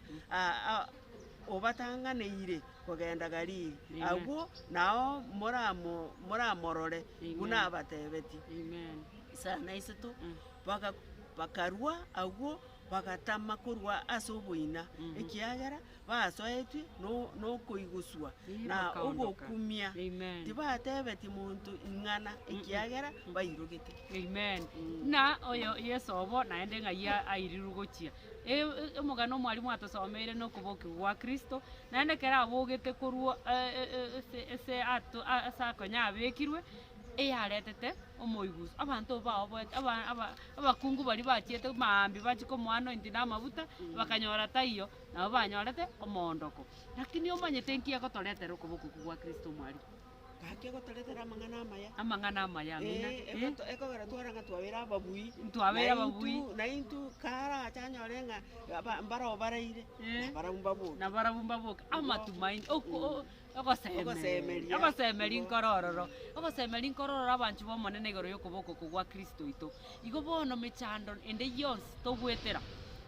obatang'aneire kogenda Galili, agwo nao moramorore, buna abatebetie. Isano na isato, bakarua agwo. Bagatama korwa ase oboina, ekiagera basoetwe nokoiguswa na ogokumia, tibatebeti monto ing'ana, ekiagera bairogete. Amen. Buna oyo Yeso obo naende ng'ai airirwe gochia. Omogano omwalimu atosomeire nokobokigwa gwa Kristo, naende ekero abogete korwa ase ase akonya abekirwe, eyaretete omoiguso. Abanto baoboete aba aba abakungu baria bachiete maambia bachia komoa anointing na amabuta, bakanyora taiyo, nabo banyorete omoondoko. Lakini omanyete nki egotoretera okoboko okwo gwa Kristo omwarimu? Gaki egotoretera amang'ana amaya. Amang'ana amaya, amina. Eh, egoto ekogera twara ng'a twabeire ababui. Ntwabeire ababui. Naintwe naintwe karache anyore ng'a aba mbaroo baraire, Eh. nabarabwo mbaboke. Nabarabwo mbaboke, amatumaini oko o- Ogosemeria, Ogosemeria. ogosemeria nkoro ororo, ogosemeria nkoro ororo abanchwa b'Omonene igoro y'okoboko oko gwa Kristo oito. Igo bono mechando ende yonsi togoetera,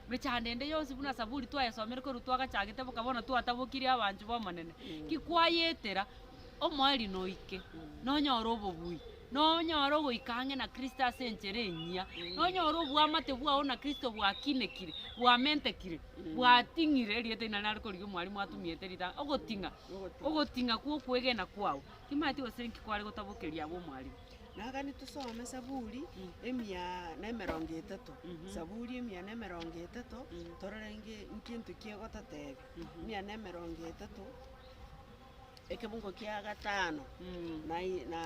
mechando ende yonsi buna Zaburi twayesomire korwa twagachagete boka bono twatabokirie abanchwa b'Omonene, ki kwayetera, omoerio noike, nonyore obobui, nonyore ogoika ang'e na Kristo ase enchera enyia, nonyore oboamate bwao na Kristo bwakinekire, bwamentekire. Bwating'ire, erieta eri nari nare korigia omwalimu atumiete ritang'ani, ogoting'a, ogoting'a kwa okwegena kwao. Timanyeti gose nki kware gotabokeria abwo omwalimu. Nagani tosome Saburi emia na emerongo etato, Saburi emia na emerongo etato, torore nge nkento ki egototebia. Emia na emerongo etato, ekebungo kia gatano na i- na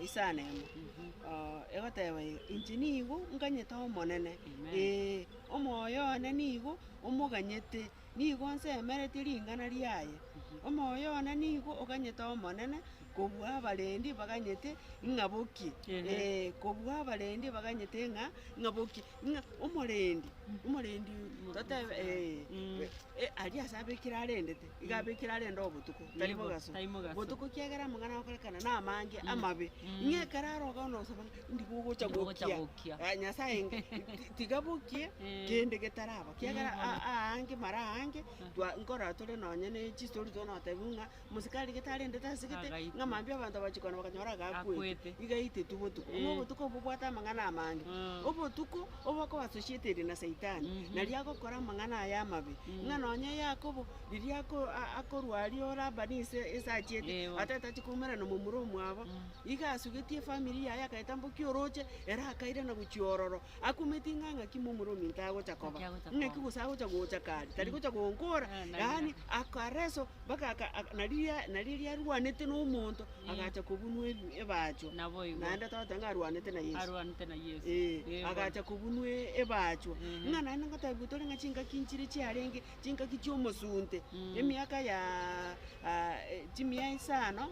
isano emo, egoteba iga, inche nigo nganyete Omonene, ee, omoyo one nigo omoganyete, nigo nsemeretie ring'ana riaye. Omoyo one nigo oganyete Omonene, kobua abarendi baganyete ng'a bokie, ee, kobua abarendi baganyete ng'a ng'a bokie, ng'a omorendi, omorendi totebe ee, aria ase abekire arendete. Iga abekire arende obotuko, tari Nigo, mogaso. tari mogaso. Botuko kiagera amang'ana agokorekana na amange, amabe. Ng'a ekero aroka bono osaba ng'a ndi bogocha Ndi bogocha gokia. gokia. Ah, Nyasaye nge ti- tiga bokie, Eh. kende getaraba. Kiagera Mm, a- aange mara aange, twa nkorora tore nonye na chistori tonatebiwa ng'a, mosikari gete arendete ase gete, Agaitwa. ng'a mambia abanto bachia kogenda bakanyora agakwete. Akwete. Iga aiteti botuko. Eh. Ng'a obotuko bobwate amang'ana amange. Mm. Obotuko, obokoba associated na saitani, Mhm. naria agokora amang'ana aya amabe. Ng'a nonye Yakobo, riria ako- a- akorwa aria o Labani ise ase achiete, Ewa. atagete achie koumerana na momura omwabo, iga asugetie efamiri yaye akaeta mbokia oroche, ere akairana gochia ororo, akumeti ng'a ng'aki momura ominto agocha koba, Ng'aki agocha ng'aki koba. gose agocha gocha kare, tari gocha gonkora, Eh, nari yaani akareso mpaka aka aka nariria nariria arwanete na omonto, agacha kobunwa ebi ebachwa. Naboigo. Naende togoteba ng'a arwanete na Yeso. Arwanete na Yeso. Ee, Eh, bono. agacha kobunwa ebachwa. Mhm. Ng'a naende ngotebiwa tore ng'a chingaki nchire chiarenge, chingaki chi'omosunte, Mm. emiaka ya chimia isano,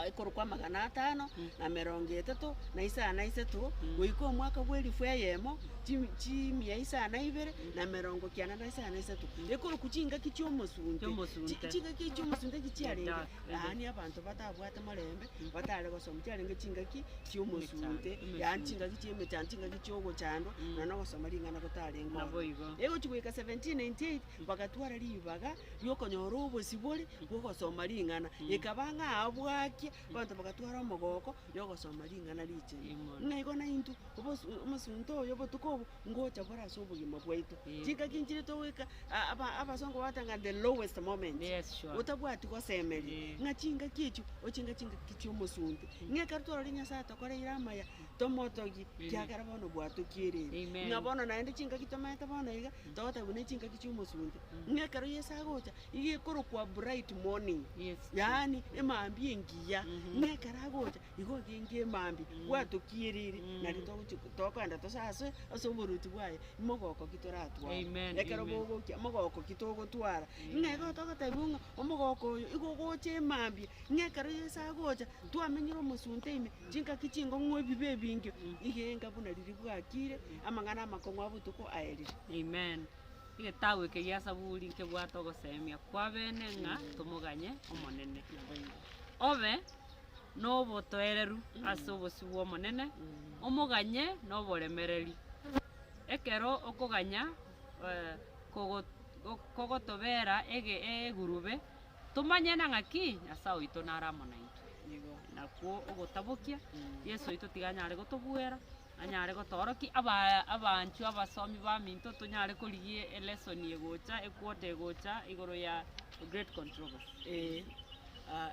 ekorokwa amagana atano, na emerongo etato, na isano na isato, goika omwaka bwa elifu eyemo, chimi chimia isano na ibere, na emerongo kianda na isano na isato. Ekorokwa chingaki chi'omosunte. Chi'omosunte. Chi- Chingaki chi'omosunte echi chiarenge, Edak, ede. yaani abanto batabwate morembe, batare gosoma, chiarenge chingaki chi'omosunte, Emechando, yaani emesunte. chingaki chi'emechando, chingaki chi'ogochandwa, nonya na ogosoma ring'ana gotarenge ororo. Naboigo. Egochia goika 1798, bagatwara ribaga riokonyora obosibore bw'ogosoma ring'ana, ekaba ng'a abwakia, abanto bagatwara omogoko yogosoma ring'ana richenu. Imono. Ng'a igo naintwe, obosu omosunte oyo obotuko obo, ngocha bore ase obogima bwaito. Eh. Chingaki nchire togoika a- aba abasongo bagoteba ng'a the lowest moment, Yes, sure. otabwati gosemeria, Eh. ng'a chingaki echio, ochinga chingaki chi'omosunte. Ng'a ekero twarorire Nyasaye atokoreire amaya, tomotogie, kiagera bono bwatokiereire. Amen. Ng'a bono naende chingaki tomaete bono iga, togoteba buna chingaki chi'omosunte, ng'a ekero Yeso agocha, iga ekorokwa bright morning, Yes. yaani emambia engiya, ng'a ekero agocha, igo ogenge emambia, bwatokiereire, nari togochi tokoenda tosasoe ase oboruoti bwaye, mogoko ki toratware. Amen, Ekero amen. bogokia, mogoko ki togotwara, ng'a igo togotebiwa ng'a omogoko oyo igo ogocha emambia, ng'a ekero Yeso agocha, twamenyire omosunte ime, chingaki chingong'u ebibe ebinge, iga enga buna riria bwakire, amang'ana amakong'u a botuko aerire. Amen. Egetabu eke gia Saburi nkebwate ogosemia kw'abene ng'a tomoganye Omonene. Obe nobotoereru ase obosio bw'Omonene, omoganye noboremereri. Ekero okoganya kogo kogotobera ege egurube, tomanye na ng'aki Nyasae oito nare amo naintwe. Nakwo ogotabokia, Yeso oito tiga anyare gotobuera. Anyare gotoorokia aba abanchwa abasomi baminto tonyare korigia elesson egocha equarter egocha igoro ya great controversy. Eeh,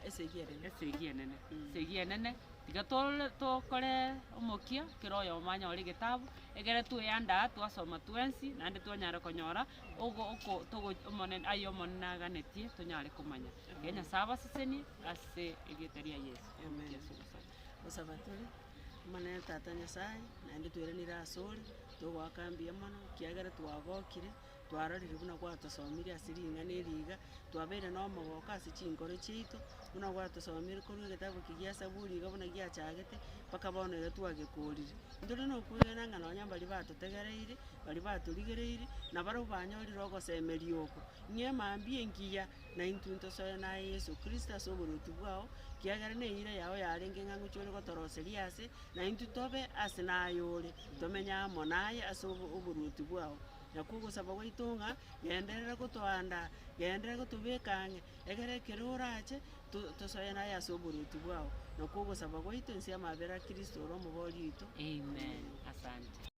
esegi enene. Esegi enene, esegi enene, tiga tore tokore omokia kera oyomo anyore egetabu, egere tweandaa twasoma twensi naende twanyara konyora ogo oko togo omonene aye omonene aganetie tonyare komanya. Tiga Nyasaye abasesenie ase erieta ria Yeso. Amen. Omokia ase ogosaba. Gosaba tore. Omonene Tata Nyasaye, naende tweranire asore, togoaka mbuya mono, ekiagera twagokire, twarorire buna gwatosomirie ase ring'ana eri iga, twabeire na omogoko ase chinkoro chiaito, buna gwatosomirie korwa egetabu eke gia saburi iga buna giachagete, mpaka bono iga twagekorire. Ntore na okwegena ng'a nonya mbaria batotegereire, baria batorigereirie, nabarabwo banyorire ogosemeria oko, ng'a emambia engiya, na intwe ntosoe naye Yeso Kristo ase oboruoti bwao, Ekiagera neira yao yarenge ng'a ngochia ore gotoroseria ase, na intwe tobe ase naye ore, tomenye amo naye ase obo oboruoti bwao. Nakwo ogosaba gwaito ng'a, genderera gotoandaa, genderera gotobeka ang'e, egere ekero orache, to- tosoe naye ase oboruoti bwao. Nakwo ogosaba gwaito inse y'amabera a Kristo ore omobori oito. Amen. Asante.